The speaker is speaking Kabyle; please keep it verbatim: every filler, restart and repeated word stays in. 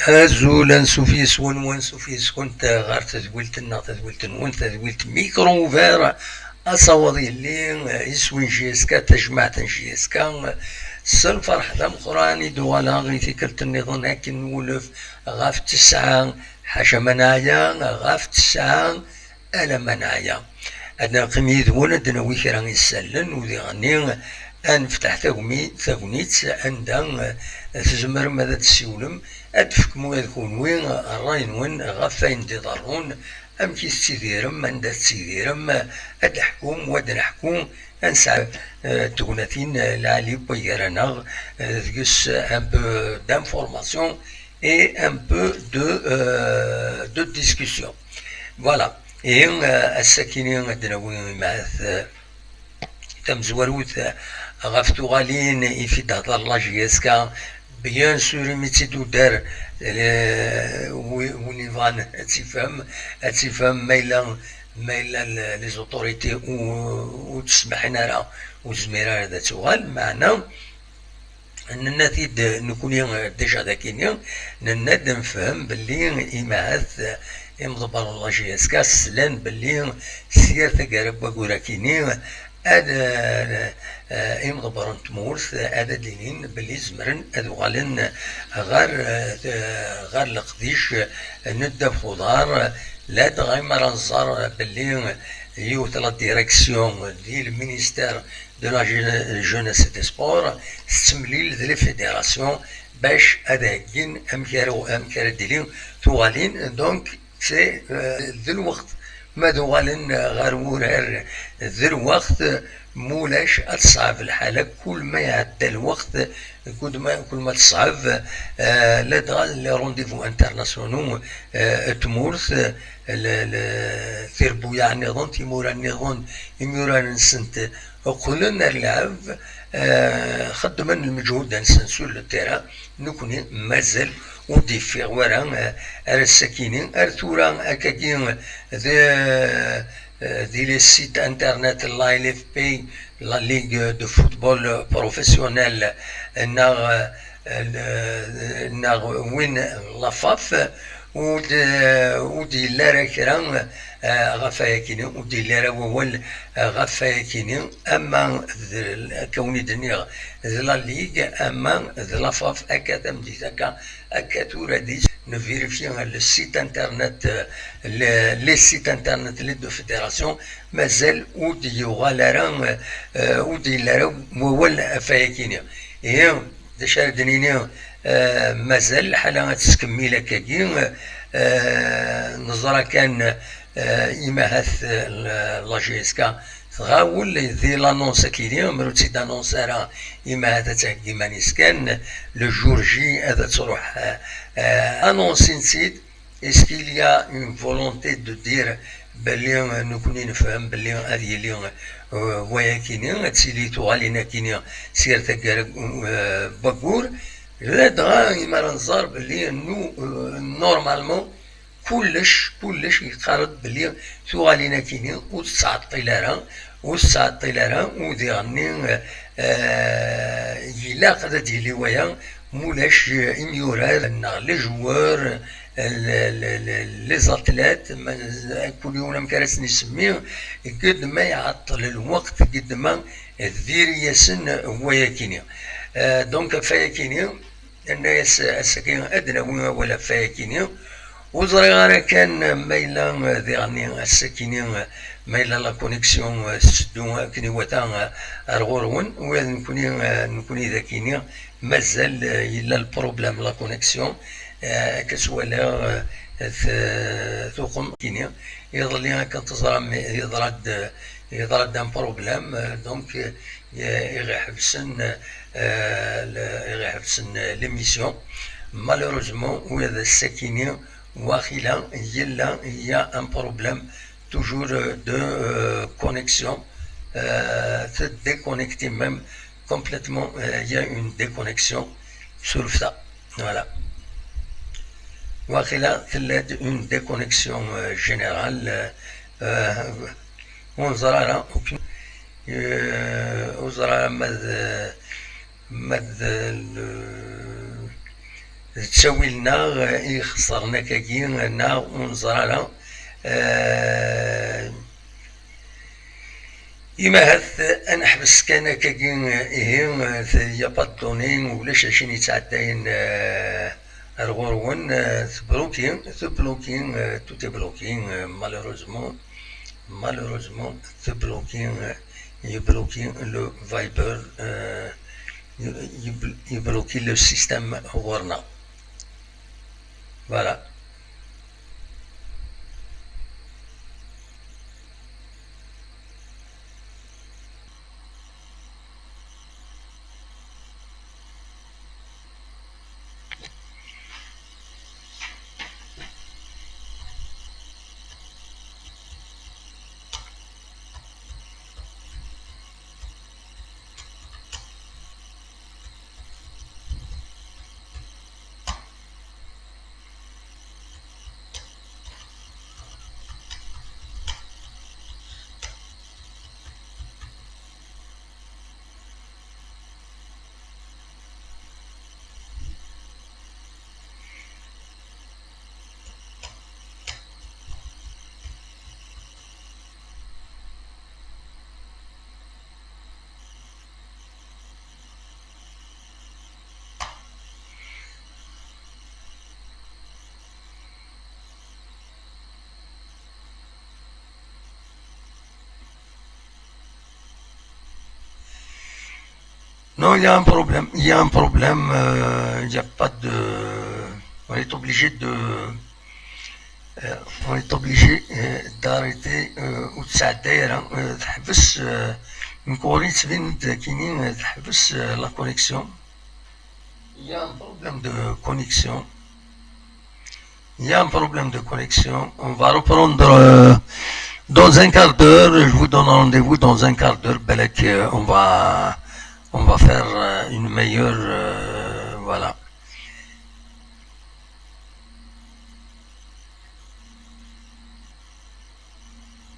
Azul, ansuf yes-wen, wansuf yes-kent ɣer tedwilt-nneɣ, tadwilt-nwen, tadwilt Micro Ouvert. Asawaḍ yelli, iswi n J S K, tajmaɛt n J S K. S lferḥ d ameqqran i d-uɣaleɣ i tikkelt nniḍen akken nwulef ɣef tesɛa, ḥaca ma neɛya, ɣef tesɛa alamma neɛya. Ad neqqim yid-wen, ad d-nawi kra isallen, u diɣenni ad nefteḥ tagmi-, tagnit anda, eh, tzemrem ad d-tessiwlem, ad d-tefkem ula d kunwi ṛṛay-nwen ɣef wayen d-iḍerrun, amek i tettidirem, anda tettidirem, ad d-teḥkum, u ad d-neḥku, ad nesɛa, eh, tegnatin, eh, lɛali n wagar-aneɣ, eh, deg-s un peu d'information et un peu de, euh, de discussion. Voilà. Et, euh, ass-akini ad d-nawi, imahat, euh, tamezwarut, euh, ɣef tuɣalin i fi d-tehder la J S K. Bien sûr, imi tt-id-tudar, euh, wi-, win ibɣan ad tt-ifhem, ad tt-ifhem, ma yella, ma yella l-, les autorités ur, ur d-smaḥin ara, ur tezmir ara ad tuɣal, meɛna, nenna-t-id nekni, eh, déjà d akini, nenna-d nefhem belli imahat, eh, imḍebbren n la J S K slan belli s yir taggara n waggur akini ad, eh, eh, imḍebbren n tmurt, eh, ad d-inin belli zemren ad uɣalen ɣer, eh, ɣer leqdic, eh, n ddabex uḍar, ladɣa imi ara nẓer belli yiwet la direction di le ministère de la Jeune-, Jeunesse et des Sports, tettemlil d les fédérations bac ad heggin amek ara, amek ara d-tili tuɣalin. Donc, c'est, euh, d lweqt ma d-uɣalen ɣer wurar, d lweqt, mulac ad teṣɛeb lḥala, kul ma iɛedda lweqt, kul ma, kul ma teṣɛeb, euh, ladɣa les rendez-vous internationaux, euh, n tmurt, le, le, tirbuyaɛ nniḍen, timura nniḍen, imyurar-nsent qqlen ar lɛeb, eh, xeddmen lmeǧhud-nsen sur le terrain, nekni mazal ur d-yeffiɣ wara, eh, ar ass-akini, ar tura akkagi d, eh, di les sites internet, la L F P, la Ligue de football professionnel, neɣ, eh, neɣ win, la FAF, ur d-, ur d-yelli ara kra, eh, ɣef wayakini, ur d-yelli ara wawal, eh, ɣef wayakini, ama d, akka wen-d-nniɣ, d la Ligue, ama d la FAF, akka tameddit, akka, akka tura di, nvérifier le site internet, eh, le, les sites internet, les deux fédérations, mazal ur d-yuɣal ara, eh, ur d-yelli ara wawal ɣef wayakini. Ihi, d acu ara d-nini, eh, mazal lḥala ad tettkemmil akkagi, eh, neẓra kan, eh, imahat, eh, la J S K tɣawel di l'annonce akini, mer ur tt-id-annonce ara, imahat ad theggi iman-is kan, le jour J ad, ad truḥ, eh, eh, annonce-itt-id, Est-ce qu'il y a une volonté de dire belli, euh, nekni nefhem belli ad yili, euh, wayakini, ad tili tuɣalin akini s yir taggara, euh, n waggur? Ladɣa imi ara nẓer belli nu-, euh, normalement, kullec, kullec yeqqar-d belli tuɣalin akini ur tettɛeṭṭil ara, ur tettɛeṭṭil ara, u diɣenni, euh, ilaq ad d-yili waya, mulac, euh, imyurar neɣ les joueurs, euh, le, le, le, les athlètes, ma, kul yiwen amek ara sen-isemmi, ged ma iɛeṭṭel lweqt, ged ma diri-yasen wayakini. Euh, donc, ɣef wayakini, nenna-yas ass-agi ad d-nawi awal ɣef wayakini. Ur ẓriɣ ara kan ma yella, euh, diɣenni ass-akini, euh, ma yella la connexion, euh, tetteddu akken iwata, euh, ar ɣur-wen, ula d nekni, euh, nekni d akini, mazal, eh, yella lproblem la connexion, eh, akka s-walaɣ, eh, t-, tuqem kini. Iḍelli akken teẓram yeḍra-d, yeḍra-d un problème, eh, donc, eh, i ɣ-iḥebsen, eh, le-, i ɣ-iḥebsen, eh, l'émission. Malheureusement, ula d ass-akini, waqila yella, il y a un problème toujours, euh, de, euh, connexion, euh, se déconnecter même complètement, euh, il y a une déconnection sur ça. Voilà. Waqila tella-d une déconnexion, euh, générale, euh, euh, ur neẓra ara, aucune, euh, ur neẓra ara ma d, ma d, le, D ttawil-nneɣ i ixeṣren akkagi, neɣ ur neẓri ara. Eh, Imahat ad neḥbes kan akkagi, ihi, il y a pas de données, ulac acu yettɛeddayen, eh, ar ɣur-wen, eh, tebloki, tebloki, eh, tout est bloqué, eh, malheureusement, malheureusement, tebloki, eh, yebloki le Viber, eh, ye-, ye-, yebloki le système ɣur-neɣ. Voilà. Non, il y a un problème. Il y a un problème. Euh, il n'y a pas de. On est obligé de. Euh, on est obligé, euh, d'arrêter, euh, ou de s'arrêter, hein, euh, تحبس, euh, une corée, euh, تحبس, euh, la connexion. Il y a un problème de connexion. Il y a un problème de connexion. On va reprendre, euh, dans un quart d'heure. Je vous donne rendez-vous dans un quart d'heure. Balak, euh, on va, on va faire, euh, une meilleure, euh, voilà.